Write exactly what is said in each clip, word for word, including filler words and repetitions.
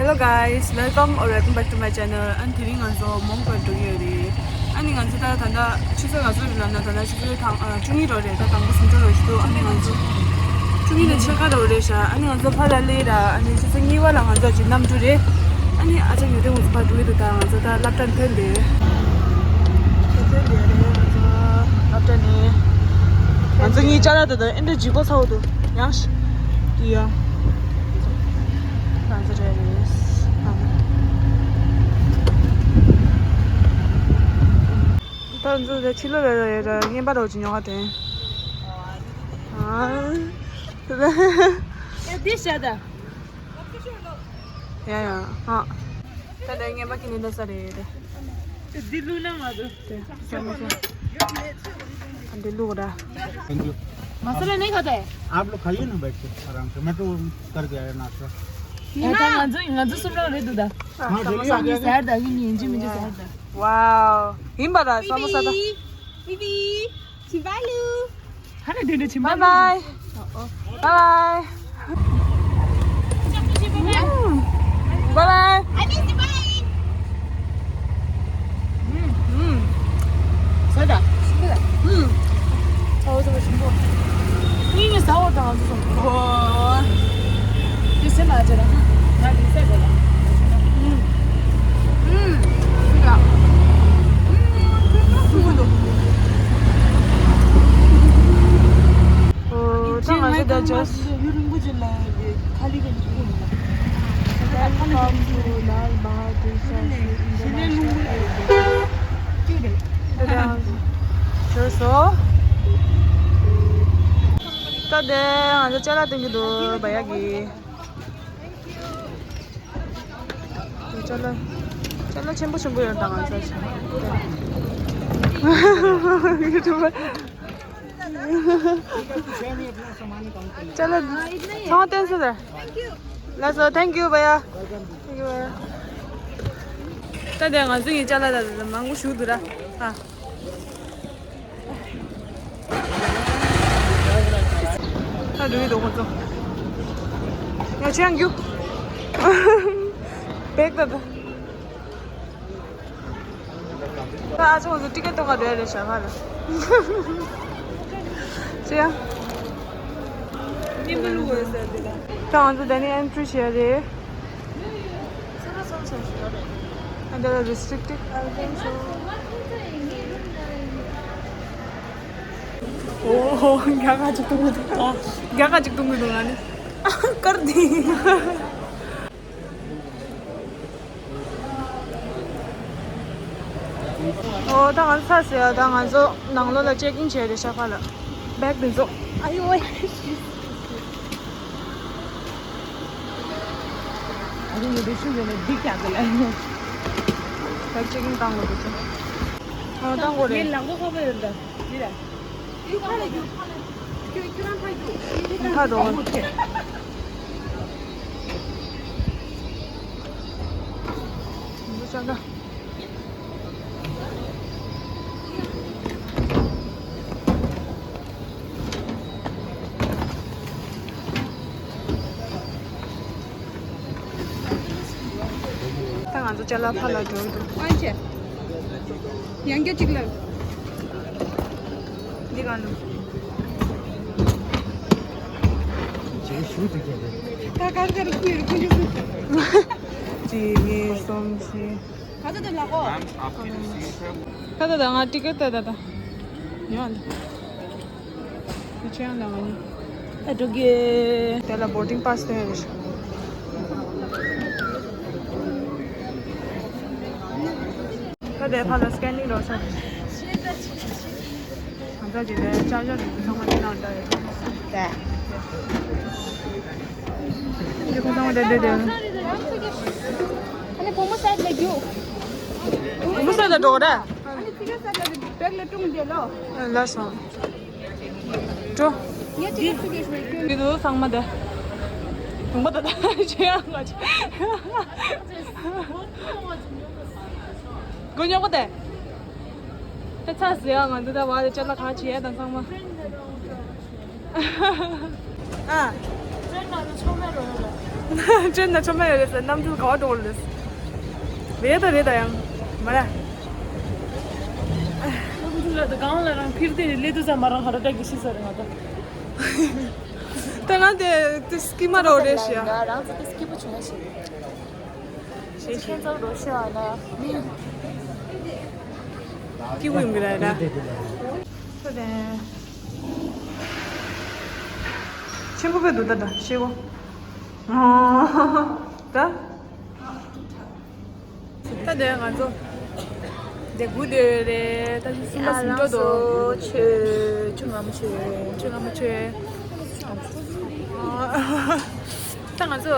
Hello guys, welcome or welcome back to my channel. ཨ་ནི་དེ་རིང་ང་ཚོ་མོན་གྷོ་འགྲོ་གི་ཡོད་རེད། ཨ་ནི་ང་ཚོ་ད་ད་ལྟ་ཆུ་ཚོད་ང་ཚོ་རེད་ལབ་ན་ད་ལྟ་ཆུ་ཚོད་དང་ཨ་བཅུ་གཉིས་རོ་རེད། ད་དང་པོ་ཟིང་འཁྲུག་རོ་ཞིག་འདུག་ཨ་ནི་ང་ཚོ་བཅུ་གཉིས་ནས་ཕྱེད་ཀ་རོ་རེད་ཤག་ཨ་ནི་ང་ཚོ་ཕར་ལ་སླེབས་ར། ཨ་ནི་ཆུ་ཚོད་གཉིས་པ་ལ་ང་ཚོ་ཅིག་གནམ་གྲུ་རེད། ཨ་ནི་ཨ་ཅག་ཉོ་དེ་ང་ཚོ་ཕར་འགྲོ་གི་འདུག་ད་ང་ཚོ་ད་སློབ་གྲྭ་ནས་ཐོན་ཏེ། ཐོན་ཏེ་རེད་ང་ཚོ་སློབ་གྲྭ་ནས། ང་ཚོ་གཉིས་ཅ་ལག་དེ་དང་ཨེ་འདྲ་ལྗིད་པོ་ཚ་བོ་འདུག་ཡང་ཞིག་ཡ། ང་ཚོ་རེད་རེད། ད་ང་ཚོ་དེ་ཕྱི་ལོགས་ལ་རེད་རེད་རྔན་པ་རོ་ཅིག་ཉོ་ག་དྲན། ཨ། ཡ་འདི་བཞག་ད། ཡ་ཡ་ཧ། ད་ལྟ་རྔན་པ་ཁྱེར་ནས་སླེབས་ས་རེད་དེ། འདི་བླུགས་ན་མ་འདུག་དེ་ས་མ་ས། འདི་བླུགས་ར། thank you. मसाला नहीं खाता है? आप लोग खाइए ना बैठ के आराम से, मैं तो करके आया नाश्ता। ཡ་ད་ང་ཚོ་ང་ཚོ་གསུམ་རང་རེད་འདུག་ད། हाँ, ས་མ་ས། ཡིན་ཟེར་ད་ཡིན་ཡིན་གཅིག་མིན་གཅིག་ཟེར་ད། Wow. ཡིན་པ་ར་ས་མ་ས་ད། Bibi, Bibi, Chimbalu. ཧ་ལས་དེ་འདྲ་ཆེན་པོ། Bye bye. Bye bye. Bye bye. ཟ་ད། ཨུམ། ཚ་བོ་ཚ་བོ་ཆེན་པོ། སྙིང་ནས་ཟ་བོ་དང་ང་ཚོ་སོང་། ཨོ། དེ་སེམས་མ་བྱེད་ལ། ང་དེ་ཚད་དགོས་ལ། ཨུམ། ཨུམ། ཨུམ། ཨུམ། ཨུམ། ཨུམ། ཨོ། ད་ང་ཚོ་ད་just། ཡུན་རིང་པོ་ཅིག་ལ་ཁ་ལི་གི་Welcome to Lal Bahadur Shastri International Airport. ད་དེ་ང་ཚོ་ཅ་ལག་སྟོན་གྱི་འདུག་བ་ཡ་གི། ཅ་ལག་ཅ་ལག་ཆེན་པོ་ཆེན་པོ་ཡོད་ད་ང་ཚོ་ཆ། ཅ་ལག་ཚང་མ་བསྟན་སོང་ད། ལགས་སོ། Thank you བ་ཡ། Thank you བ་ཡ། ད་དེ་ང་ཚོ་ཡི་ཅ་ལག་ད་ད་མང་པོ་ཞུགས་འདུག་ར། ཨ། ད་འགྲོ་གི་འདུག་ཁོ་ཚོ། ཡ་ཆེ་ཡང་རྒྱུག་བེག་ད་ད། ད་ཨ་ཅོ་ང་ཚོ་ཊི་ཀེ་ཊི་གཏོང་ག་འགྲོ་ཡ་རེད་ཤག་ཕར་ལ། ཅི་ཡ། ད་ང་ཚོ་ད་ནི་ཨེན་ཊི་རི་བྱེད་ཡ་རེད། ད་ལྟ་restricted, I think so. ཨོ་ཧོ། རྒྱ་གར་ཅིག་གཏོང་གི་འདུག་ཨ། རྒྱ་གར་ཅིག་གཏོང་གི་འདུག་ང་ནི། ཀར་དི། ཨོ་ད་ང་ཚོ་ཚར་ཟེར་ཡ། ད་ང་ཚོ་ནང་ལོགས་ལ་ཅེག་ཨིན་བྱས་རེད་ཤག་ཕར་ལ། བེག་དེ་ཚོ། ཨ་ཡོ། ཨ་རུ་ཡོད་པའི་ཤུགས་ཡོད་ནས་འགྲིག་ཀྱང་དེ་ལ། བེག་ཅེག་ཨིན་བཏང་དགོས་འདུག་ཅེ། ཨོ་བཏང་དགོས་རེད། ངའི་ལག་པ་ཁ་པར་ཡོད་འདྲ། འདི་ར། ཁྱོད་ཁ་ལ་རྒྱུག་ཁ་ལ། ཁྱོད་ཁྱོད་རང་ཁ་རྒྱུག་ཁ་འགྲོ། འདི་ཅག་ག་ད་ང་ཚོ་ཅ་ལག་ཕར་ལ་འགྲོ་གི་འདུག་ཨ་ཅེ། ཡང་བསྐྱར་གཅིག་ལ། འདི་གང་འདུག་ད་གང་ག་རུ་ཁུ་ཡོད་ཁུ་འཇུག་སུ། གཅིག་གཉིས་གསུམ་བཞི། ག་ཚོད་འདུག་ལགས་གོ། ད་ད་ད་ང་ཊི་ཀེ་ཊི་ད་ད་ད། ཡོང་ཨ་འདི། འདི་ཆོས་ཡང་ལ་ང་ནི། ཨ་འགྲོ་གི། དེ་ལ་བོར་ཌིང་པཱ་སི་སྟོན་ཡ་རེད་ཤག་ད་དེ་ཕར་ལ་སི་ཀེ་ནིང་རོགས་བྱ། ང་ཚོ་དེ་ལ་ཅག་ཅག་རིགས་ཚང་མ་དེ་ནང་འདྲ་ཡོད། དེ། འདི་ཁོ་ཚང་མ་དེ་དེ་དེ། ཨ་ནི་བུ་མོ་སའིཌ་ལ་རྒྱུགས། བུ་མོ་སའིཌ་ལ་འགྲོ་གི་རེད། ཨ་ནི་ཚིག་སའིཌ་ལ་རྒྱུགས། བེག་ལ་ཀྲུང་དེ་ལོ། ལགས་སོ། འགྲོ། ངས་ཅི་ཞིག་ཞུ་གི་ཡོད་པས་ཁྱོད། འདི་ཚོ་ཚང་མ་དེ། དུང་པ་དེ་དག་ཆེ་ཡང་ང་ཆེ། མགོ་རྙོག་པ་དེ། ཨེ་ཚ་ཟེར་ཡ་ང་འདི་ད་བ་དེ་ཅ་ལག་ག་བྱེད་ཡ་དང་ཚང་མ། ཨ། ཚོའི་ནང་དུ་ཚོགས་མེད་རོགས་ཡོད་ལ། ཅན་ན་ཆོ་མ་ཡོད་རེད་ཟེར། གནམ་གྲུ་ག་བ་འགྲོ་རེད། རེད་ད་རེད་ད་ཡང་མ་ར། གནམ་གྲུ་ལ་ད་གང་ལ་རང་ཕིར་དེ་ལེ་དུ་ས་མ་རང་ཧ་ར་ཏྲ་གི་ཤི་ས་རེད་ང་ད། ད་ང་དེ་དེ་སྐྱིད་མ་རོ་རེད་ཤི་ཡ། རང་ཚོ་དེ་སྐྱིད་པོ་བྱུང་ན་ཤི། ཤེས་ཤེས་ཚོར་རོ་ཤི་བ་ན། སྐྱིད་པོ་ཡོང་གི་རེད་ད། ཆེན་པོ་བས་འདུག་ད་ད་ཤེས་གོ། ད། ད་དེ་ང་ཚོ་དེ་དགུ་དེ་རེད། ད་གསུམ་པ་ཟིན་འགྲོ་དོ། ཆོས་ཆོས་ང་མ་ཆོས། ཆོས་ང་མ་ཆོས། ད་ང་ཚོ་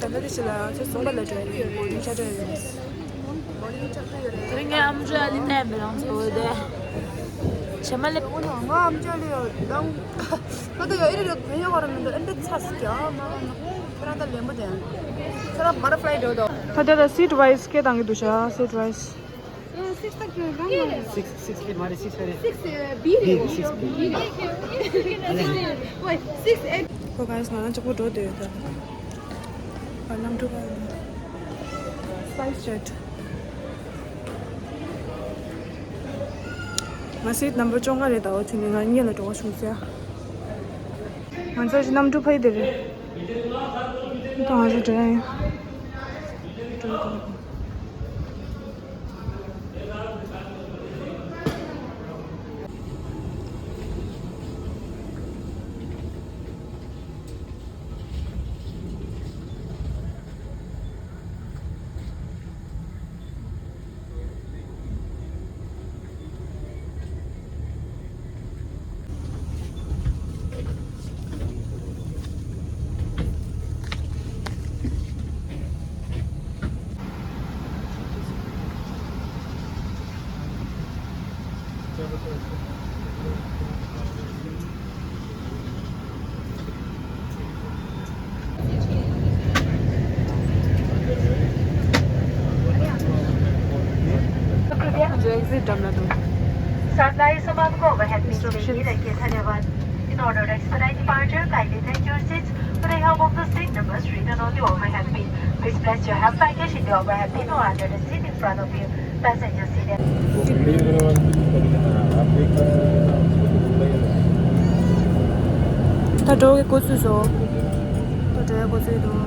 ད་ལྟ་དེ་ཞིག་ལ་ཆོས་གསུམ་པ་ལ་འགྲོ་ཡ་རེད། ཆ་འགྲོ་ཡ་རེད། དེ་རིང་ངའི་ཨམ་ཅོག་ལ་བལྟས་པའི་རང་ཚོ་དེ་བྱེ་མ་ལེབ། ང་ཨམ་ཅོག་ལ་ཡོད་དང་། ང་ད་ཡོད་ཨེ་རེད། གོན་ཡོད་ག་ར་མི་འདུག་ཨེ་འདྲ་ཚ་སི་ཀྱང་མ་ཁོ་རང་ད་ལེན་པོ་དེ་ཁོ་རང་butterfly འགྲོ་དོ། ད་ལྟ་seat wise སྐད་བཏང་གི་འདུག་ཤག seat wise། Six, six, eight, Mari, six, Mari. Six, uh, B, B, six, B. Wait, six, eight. ཁོ་ག་ས་ང་ལ་གཅིག་པོ་འགྲོ་འདོད་ཡོད་ད། ཨ་གནམ་གྲུ་པ། Spice Jet. ང་seat number བཅོ་ལྔ་རེད་ད། འོ་དེ་ནས་ང་གཉིས་ལ་འགྲོ་བ་བྱུང་ཟེར། ང་ཚོ་ཞིག་གནམ་གྲུ་ཕ་ཡི་དེ་རེད། ད་ང་ཚོ་འགྲོ་ཡ་ཡིན། འགྲོ་འགྲོ། Exit terminal. साथ लाए सामान को ओवरहेड बिन में ही रखिए। धन्यवाद। In order to expedite departure, kindly take your seats with the help of the seat numbers written on the overhead bin. Please place your hand baggage in the overhead bin or under the seat in front of you. Passenger seat. ད་འགྲོ་གི་འགོ་ཚུགས་སོང་། ད་འགྲོ་ཡ་འགོ་ཚུགས་འདུག་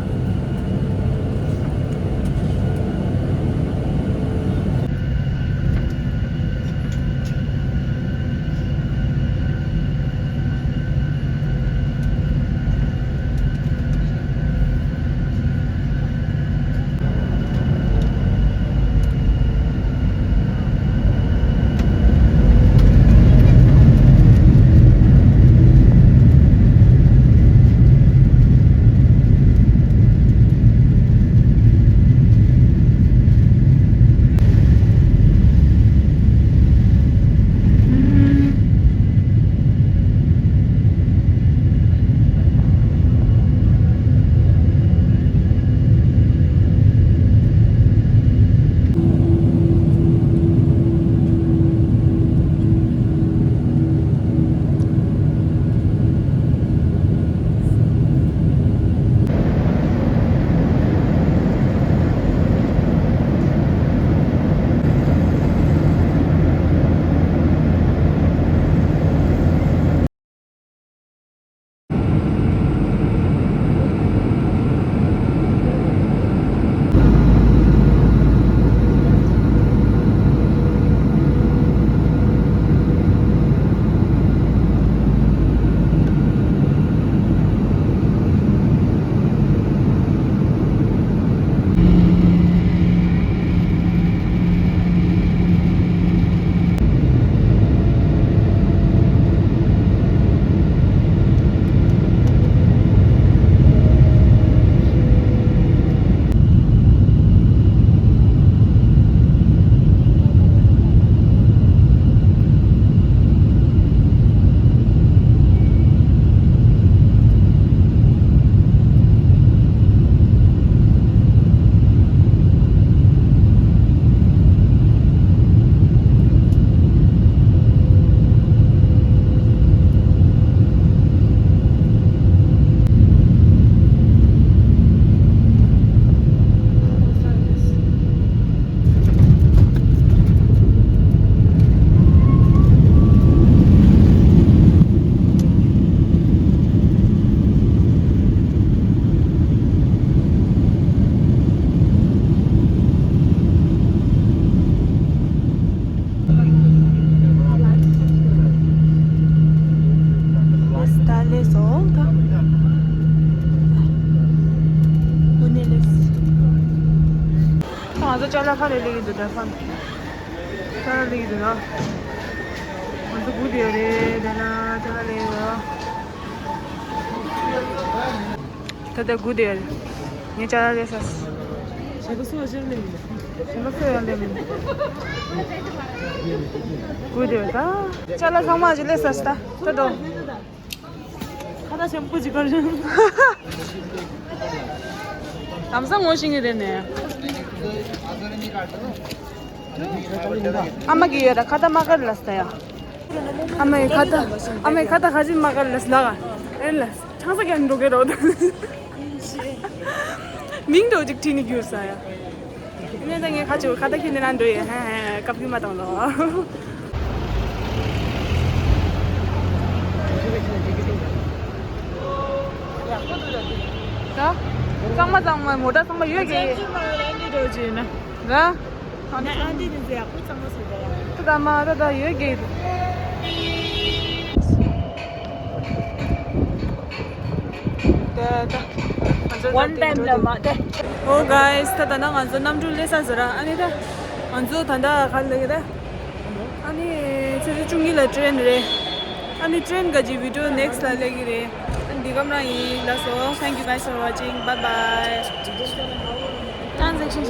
ང་ཚོ་ཅ་ལག་ཁ་ལས་སླེབས་ཀྱི་འདུག་ད་ཁ་ལས་ཅ་ལག་སླེབས་ཀྱི་འདུག་ན། ང་ཚོ་སྒུག་བསྡད་ཡོད་རེད། དེ་ན་ཅ་ལག་སླེབས་ཡོད། ད་ལྟ་སྒུག་བསྡད་ཡོད་རེད། ངས་ཅ་ལག་སླེབས་ཚར། ཞེ་པོ་སུ་ཡང་སླེབས་མེད། ཞེ་པོ་སུ་ཡང་སླེབས་མེད། སྒུག་བསྡད་ཡོད་ད། ཅ་ལག་ཚང་མ་ཅིག་སླེབས་ཚར་ད། ད་འགྲོ། ཁ་ད་ཆེན་པོ་ཅིག་གར། ལམ་སང་ངོ་ཤེས་ཀྱི་རེད་ནས། ཨ་མ་གི་ཡོད་ར་ཁ་ད་མ་གར་ལ་སྟ་ཡ། ཨ་མའི་ཁ་ད། ཨ་མའི་ཁ་ད་ཁ་ཅིག་མ་གར་ལ་སྟ་ག་ཨེ་ལ། ཆང་ས་ཀྱང་འགྲོ་གི་རོགས་དང་། མིང་འགྲོ་ཅིག་བྲིས་ནས་རྒྱུ་ས་ཡ། ངས་ད་ངས་ཁ་ཆེ་ཁ་ད་ཁྱེད་ནས་ན་འགྲོ་ཡ་ཧ་ཧ་སྐབས་ཀྱི་མ་བཏང་ལོ། ད། གཙང་མ་གཙང་མ་མོ་ཊ་ཚང་མ་ཡོད་ཀྱི། ར། ད་ད་མ་ད་ད་ཡོད་ཀྱི། ད་ད། One time ལ་མ་ད། Oh guys, ད་ད་ན་ང་ཚོ་གནམ་གྲུ་སླེབས་ས་ཟེར་ར། ཨ་ནི་ད། ང་ཚོ་ད་ད་ག་ལ་ཡོད་ད། ཨ་ནི་ཆུ་ཚོད་བཅུ་གཉིས་ལ་ཊེན་རེད། ཨ་ནི་ཊེན་ག་ཅི་བི་ཌི་ཡོ་ནེག་སི་ལ་སླེབས་ཀྱི་རེད། ཨ་ནི་འདི་གམ་རང་ཡིན་ལགས་སོ། Thank you guys for watching. Bye bye. Transaction